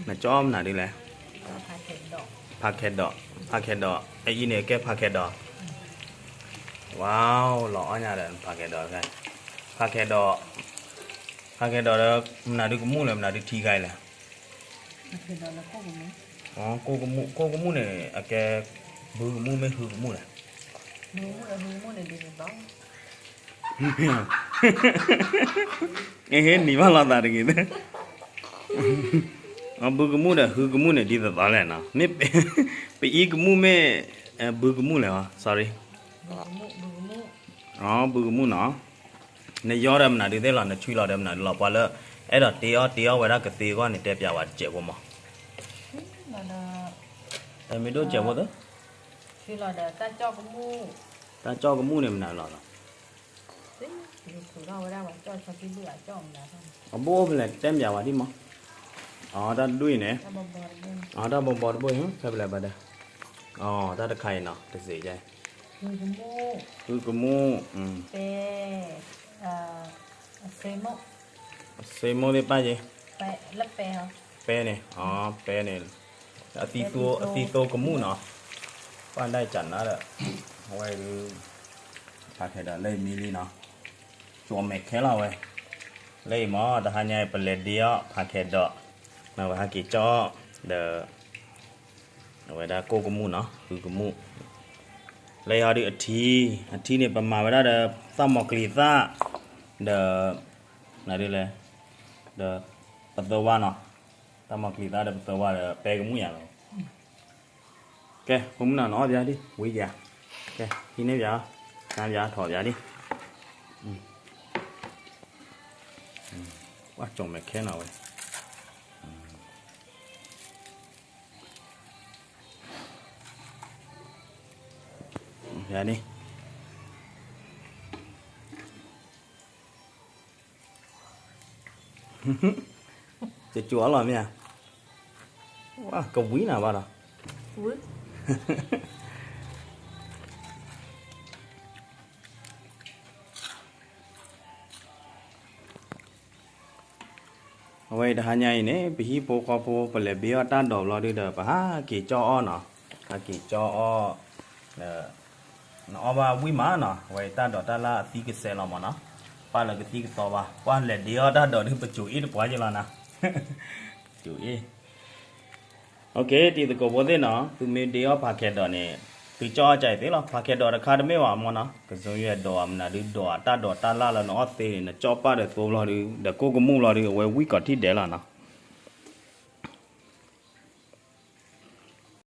နကၠီမနုၤဒ်လဲၣ်. ဖးခဲဒီး, ဖးခဲဒီး, အအံၤန့ၣ်ကဲဖးခဲဒီး. ဝါ, လီၤအီၣ်ညါဒီး ဖးခဲဒီး, ဖးခဲဒီး, ဖးခဲဒီးဒီး မနုၤဒုကမူၣ်လဲၣ်, မနုၤဒုထံခါအံၤလဲၣ်. ကိၢ်ကမူၣ်, ကိၢ်ကမူၣ်န့ၣ် အကဲ ဘုကမူၣ်မ့ၢ်ဟုကမူၣ်လဲၣ်. ဟ့ၣ်နံၤဘၣ်လိာ်သးတဂ့ၤ, ဘုကမူၣ်ဒီးဟုကမူၣ်န့ၣ်ဒ်သိးသိးလဲၣ်နီၤ, မ့ၢ်ပအံၤကမူၣ်မ့ၢ် ဘုကမူၣ်လဲၣ်, sorry, ဘုကမူၣ်နီၤ. နယီဒီးမနုၤဒုသ့ၣ်လီၤ, နဆွံလီၤဒီးမနုၤဒုလီၤ, ပှၤလၢအဲၣ်ဒိးတ့အီၣ်တ့အီၣ်ဝဲဒၣ်ကသ့အဂီၢ်န့ၣ် တဲပၠးဝဲတစဲးဖိမး. မ့ၢ်ဒိၣ်စဲးဖိသ့, တၢ်ကၠီၣ်ကမူၣ်န့ၣ်မနုၤလီၤလီၤ. အဘိၣ်အိၣ်ဖဲလဲၣ် တဲပၠးဝဲဒံးမး. အီ တၢ်တဒူၣ်အံၤန့ၣ်, အီ တၢ်ဘီဘီတဘိၣ်အံၤ ဖဲဖဲလဲၣ်ဘၣ်ဒီး, အီ တၢ်တခါအံၤနီၤ တစ့ၢ်ကဲ, ဟုကမူၣ်, ပဲန့ၣ်, အသ့မိၣ်သ့ၣ်ပၣ်ယဲ, ပဲန့ၣ်, အီ ပဲန့ၣ်, အသံသိကမူၣ်နီၤ, ပၣ်ဒၣ်ကနၤဒီး, အဝဲဒုး, ဖးခဲဒီးလၢအံၤမံလံနီၤ, ကၠီမဲာ်ခဲလီၤဝဲ, လၢအံၤမး တဟါညါအံၤ ပလဲၤဒ့အီၣ်ဖးခဲဒီး, မ့ၢ်ဝဲဟဲက့ၤကၠီၣ်, ဒီး အဝဲဒၣ်ကိၢ်ကမူၣ်နီၤ ဟုကမူၣ်, လၢအံၤဟီဒုးအထံ, အထံန့ၣ် ပမၤဝဲဒၣ်ဒီး သၣ်မီၤကျံၤသၣ်, ဒီး, နဒ်လဲၣ်, ဒီး, ပသၢဝါနီၤ, သၣ်မီၤကျံၤသၣ်ဒီးပသၢဝါဒီးပဲကမူၣ်ယၤလီၤ. ကဲ ဖိမုၣ်နီၤ နအီၣ်ပၠးဒံး ဝံၤယၤ, ကဲ ဟံးန့ၢ်ပၠး, ကၢ်ပၠးထီၣ်ပၠးဒံး, ပှၢ်ကၠီမဲာ်ခဲနီၤဝဲ ယၤန့ၣ်, ကၠိအလီၤမ့ၢ်ဧါ, ကဝံၤနၤဘၣ်ဒီး, အဝဲအံၤတဟါညါအံၤန့ၣ် ပဟံၣ်ဖိဃီဖိ ပလဲၤဘ့အီၣ်တၢ်ဒိးဘျီဒုဒီး ပဟးက့ၤကၠီအီၣ်နီၤ, ဟးက့ၤကၠီအီၣ်, နအီၣ်ဘၣ်ဝံၣ်မးနီၤ, အဝဲတၢ်ဒိးတၢ်လၢ်အသံကစဲးလီၤမးနီၤ, ပၢ်လၢကသံကသီဘၣ်, ပှၢ်လဲၤဒ့အီၣ်တၢ်ဒိးဒု ပကၠိအ့ၣ်တပှၢ်ယလီၤနၤ, ကၠိအ့ၣ် OK တံၤသကိးဖိသ့ၣ်နီၤ, သုမ့ၢ်ဒ့အီၣ်ဖးခဲဒီးန့ၣ်, သုကၠီအီၣ်ကၢ်အံၤသ့လီၤ, ဖးခဲဒီးတခါတမ့ၢ်ဘၣ်မးနီၤ, ကစၢ်ယွၤဒိးမနုၤဒုဒီးတၢ်ဒိးတၢ်လၢ်လၢနအီၣ်သ့န့ၣ် နကၠီပၢ်ဒီးသိဘျီဒု, ဒီးကိၢ်ကမူၣ်ဘျီဒု အဝဲဝံၣ်ကီးထံၣ်ဒဲးလီၤနီၤ.